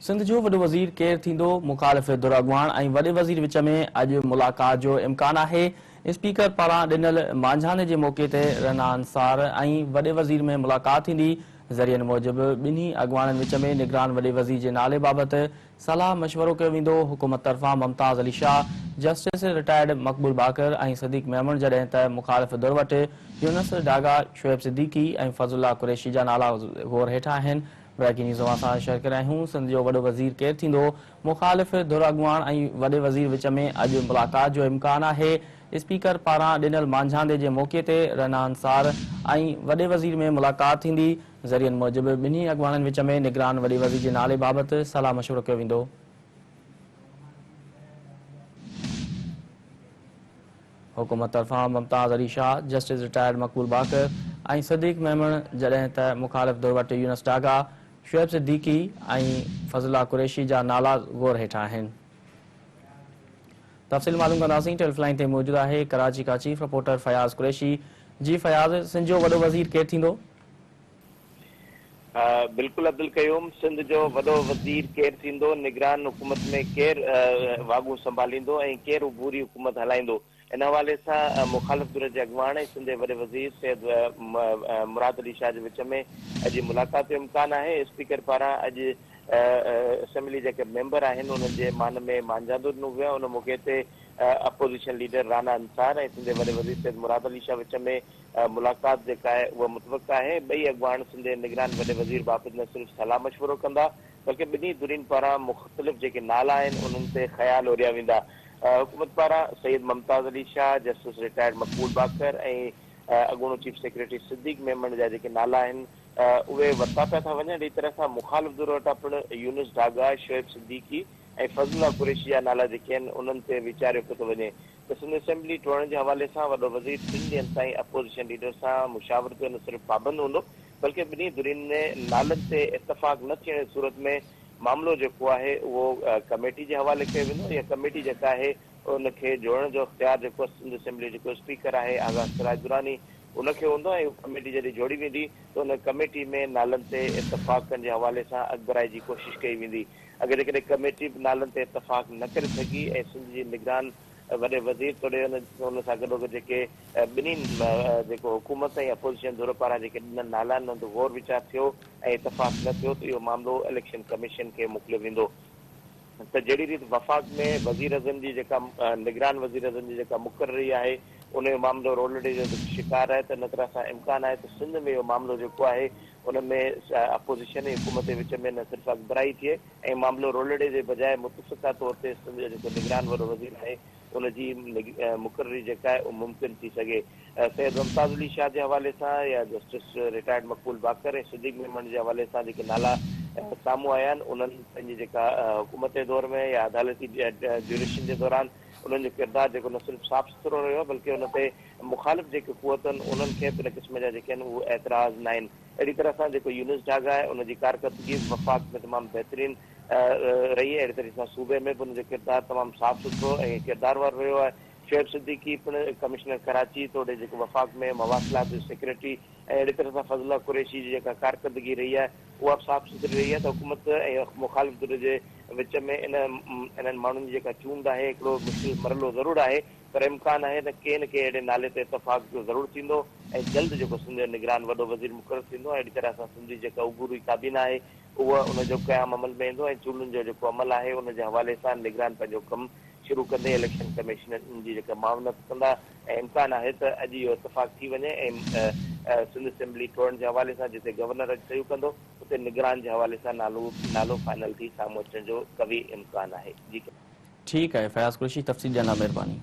سنڌ جو وڏو وزير ڪير ٿيندو؟ مخالف ڌر اڳواڻ ۽ وڏي وزير وچ ۾ اڄ ملاقات جو امڪان آهي. اسپيڪر پاران ڏنل مانجهاندي جي موقعي تي رعنا انصار ۽ وڏي وزير ۾ ملاقات ٿيندي. ذريعن موجب ٻنهي اڳواڻن وچ ۾ نگران وڏي وزير جي نالي بابت صلاح مشورو ڪيو ويندو. حڪومت طرفان ممتاز علي شاهه، جسٽس رٽائرڊ مقبول باقر ۽ صديق ميمڻ جڏهن ته مخالف ڌر وٽ يونس ڍاگا، شعيب صديقي ۽ فضل الله قريشي جا نالا غور هيٺ آهن. بريڪنگ نيوز اوهان سان شيئر ڪري رهيا آهيون سنڌ جو وڏو وزير ڪير ٿيندو؟ مخالف ڌر اڳواڻ ۽ وڏي وزير وچ ۾ اڄ ملاقات جو امڪان آهي، اسپيڪر پاران ڏنل مانجهاندي جي موقعي تي رعنا انصار ۽ وڏي وزير ۾ ملاقات ٿيندي، ذريعن موجب ٻنهي اڳواڻن وچ ۾ نگران وڏي وزير جي نالي بابت صلاح مشورو ڪيو ويندو. حڪومت طرفان ممتاز علي شاهه، جسٽس رٽائرڊ مقبول باقر ۽ صديق ميمڻ جڏهن ته مخالف ڌر وٽ يونس ڍاگا، شعيب صديقي ۽ فضل الله قريشي جا نالا غور هيٺ آهن. تفصيل معلوم ڪنداسين، ٽيليفون لائين تي موجود آهي ڪراچي کان چيف رپورٽر فياض قريشي. جي فياض، سنڌ جو وڏو وزير ڪير ٿيندو؟ بلڪل عبدالقيوم، سنڌ جو وڏو وزير ڪير ٿيندو، نگران حڪومت ۾ ڪير واڳون سنڀاليندو ۽ ڪير عبوري حڪومت هلائيندو، ان حوالي سان مخالف ڌر جي اڳواڻ ۽ سنڌ جي وڏي وزير سيد مراد علي شاهه جي وچ ۾ اڄ ملاقات جو امڪان آهي. اسپيڪر پاران اڄ اسيمبلي جا جيڪي ميمبر آهن انهن جي مان ۾ مانجهاندو ڏنو ويو آهي، ان موقعي تي اپوزيشن ليڊر رانا انصار ۽ سنڌ جي وڏي وزير سيد مراد علي شاهه وچ ۾ ملاقات جيڪا آهي اها متوقع آهي، ٻئي اڳواڻ سنڌ جي نگران وڏي وزير بابت نه صرف صلاح مشورو ڪندا بلڪه ٻنهي ڌرين پاران مختلف جيڪي نالا آهن انهن تي خيال اوريا ويندا. حڪومت پاران سيد ممتاز علي شاهه، جسٽس رٽائرڊ مقبول باقر ۽ اڳوڻو چيف سيڪريٽري صديق ميمڻ جا جيڪي نالا آهن اهي ورتا پيا ٿا وڃن، اهڙي طرح سان مخالف ڌر وٽان پڻ يونس ڍاگا، شعيب صديقي ۽ فضل الله قريشي جا نالا جيڪي آهن انهن تي ويچاريو پيو ٿو وڃي. ته سنڌ اسيمبلي ٽوڙڻ جي حوالي سان وڏو وزير ٽن ڏينهن تائين اپوزيشن ليڊر سان مشاورت جو نه صرف پابند هوندو بلڪه ٻنهي ڌرين ۾ نالن تي اتفاق نه ٿيڻ جي صورت ۾ معاملو جيڪو آهي اهو ڪميٽي جي حوالي ڪيو ويندو ۽ ڪميٽي جيڪا آهي ان کي جوڙڻ جو اختيار جيڪو سنڌ اسيمبلي جو جيڪو اسپيڪر آهي آغا سراج دراني ان کي هوندو ۽ ڪميٽي جڏهن جوڙي ويندي ته ان ڪميٽي ۾ نالن تي اتفاق ڪرڻ جي حوالي سان اڳڀرائي جي ڪوشش ڪئي ويندي. اگر جيڪڏهن ڪميٽي به نالن تي اتفاق نه ڪري سگهي ۽ سنڌ جي نگران وڏي وزير توڙي ان سان گڏوگڏ جيڪي ٻنهي جيڪو حڪومت ۽ اپوزيشن ڌر پاران جيڪي ڏنل نالا آهن انهن تي غور ويچار ٿيو ۽ اتفاق نه ٿيو ته اهو معاملو اليڪشن ڪميشن کي موڪليو ويندو ته جهڙي ريت وفاق ۾ وزيراعظم جي جيڪا نگران وزيراعظم جي جيڪا مقرري آهي ان جو معاملو رولڙي جو شڪار آهي ته ان طرح سان امڪان آهي ته سنڌ ۾ اهو معاملو جيڪو آهي ان ۾ اپوزيشن ۽ حڪومت جي وچ ۾ نه صرف اڳڀرائي ٿئي ۽ معاملو رولڙي جي بجاء متفقه طور تي سنڌ جو جيڪو نگران وڏو وزير آهي ان جي مقرري جيڪا آهي اها ممڪن ٿي سگهي. سيد ممتاز علي شاهه جي حوالي سان يا جسٽس رٽائرڊ مقبول باقر ۽ صديق ميمڻ جي حوالي سان جيڪي نالا سامهون آيا آهن انهن پنهنجي جيڪا حڪومت جي دور ۾ يا عدالتي ڊيوريشن جي دوران انهن جو ڪردار جيڪو نه صرف صاف سٿرو رهيو آهي بلڪه ان تي مخالف جيڪي قوتون آهن انهن کي به ان قسم جا جيڪي آهن اهي اعتراض ناهن. اهڙي طرح سان جيڪو يونس ڍاگا آهي ان جي ڪارڪردگي به وفاق ۾ تمام بهترين رهي اهڙي طريقي سان صوبي ۾ به ان جو ڪردار تمام صاف سٿرو ۽ ڪردار وارو رهيو آهي. شعيب صديقي پڻ ڪمشنر ڪراچي توڙي جيڪو وفاق ۾ مواصلات جو سيڪريٽري ۽ اهڙي طرح سان فضل الله قريشي جي جيڪا ڪارڪردگي رهي آهي اها به صاف سٿري رهي آهي ته حڪومت ۽ مخالف ڌر جي وچ ۾ ان انهن ماڻهن جي جيڪا چونڊ آهي هڪڙو مشڪل مرحلو ضرور آهي پر امڪان آهي ته ڪنهن نه ڪنهن اهڙي نالي تي اتفاق ضرور ٿيندو ۽ جلد جيڪو سنڌ جو نگران وڏو وزير مقرر ٿيندو ۽ اهڙي طرح سان سنڌ جي جيڪا عبوري ڪابينا آهي اها ان جو قيام عمل ۾ ايندو ۽ چونڊن جو جيڪو عمل آهي ان جي حوالي سان نگران پنهنجو ڪم شروع ڪندي اليڪشن ڪميشن جي جيڪا معاونت ڪندا ۽ امڪان آهي ته اڄ اهو اتفاق ٿي وڃي ۽ سنڌ اسيمبلي ٽوڙڻ جي حوالي سان جتي گورنر اڄ صحيحون ڪندو اتي نگران جي حوالي سان نالو نالو فائنل ٿي سامهون اچڻ جو قوي امڪان آهي. جي. ٺيڪ آهي فياض قريشي تفصيل ڏيڻ لاء مهرباني.